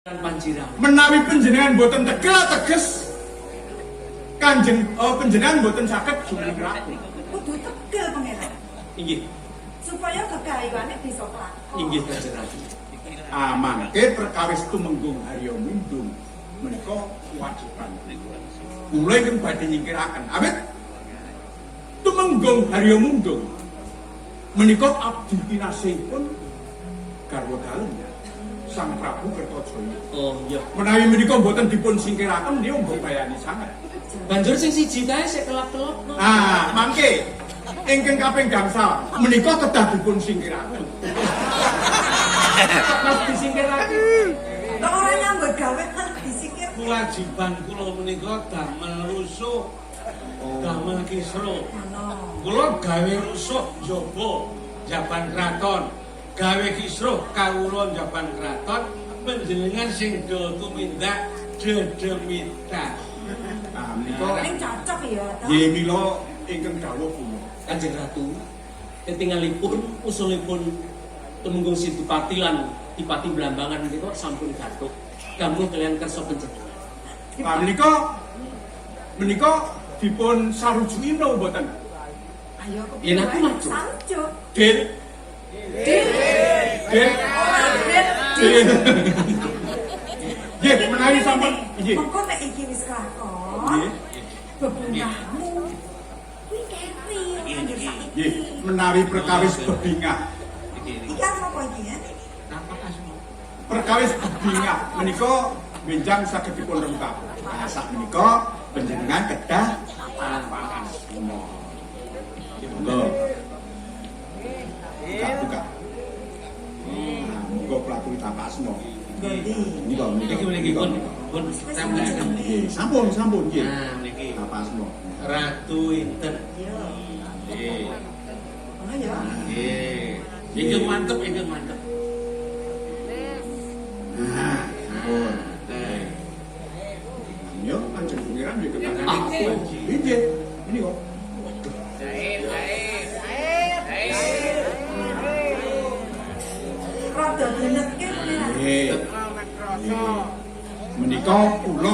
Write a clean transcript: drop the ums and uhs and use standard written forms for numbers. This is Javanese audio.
Panji Ratu. Menawi panjenengan boten tegel teges Kanjeng panjenengan boten saged jumeneng ratu. Kudu tegel, Pangeran. Inggih, Supaya gegayuhane bisa kelakon. Inggih, Kanjeng Ratu. Ah, mangke perkawis Tumenggung Haryo Mundung menika kewajiban. Kula ingkang badhe nyingkiraken. Awit Tumenggung Haryo Mundung menika abdi kinasihipun garwa dalem Sang Prabu Kertajaya. Oh iya. Menawi menika mboten dipun singkiraken niku mbebayani sanget. Banjur sing siji kae sik kelap-kelop no. Ah, mangke ingkang kaping gangsal menika kedah dipun singkiraken. Mas disingkirake. Kok ora nyambut gawe kan disingkir. Kewajiban kula menika damel rusuh, damel kisruh. Ngono. Kula gawe rusuh njaba jaban kraton, gawe kisruh kawula jaban kraton, panjenengan sing do tumindak dedemita. Nah, menika Ning cocok ya to. Nggih, mila ingkang dawuh kula. Kanjeng Ratu, ketingalipun usulipun Tumenggung Sidupati lan Dipati Blambangan menika sampun gathuk. Gambuh kaliyan kersa panjenengan. Nah, menika menika dipun sarujuki napa mboten? Ayo kok. Yen aku maju. Sarujuk. Deal. Deal. Deal. Ora deal. Deal. Nggih, menawi sampun nggih. Mengko nek iki wis kelakon. Nggih. Bebungahmu kuwi keri ora anggere saiki. Nggih, menawi perkawis bebingah. Iki arep apa iki ya? Perkawis bebingah menika benjang saged dipun rembag. Nah, sak menika panjenengan kedah tapak asma. Monggo. Buka, buka. Nah, monggo platuri tapak asma. Ngendi? Menika, menika. Niki mriki pun pun sampeyan. Nggih, sampun, sampun nggih. Nah, niki. Tapak asma. Ratu Inten. Iya. Nggih. Ngono ya. Nggih. Iki mantep, iki mantep. Nah, sampun. Nah, Yo, Kanjeng Pangeran nggih ketangan. Ah. Nggih, ini kok. Rada dinetke, Pangeran. Nggih. Menika kula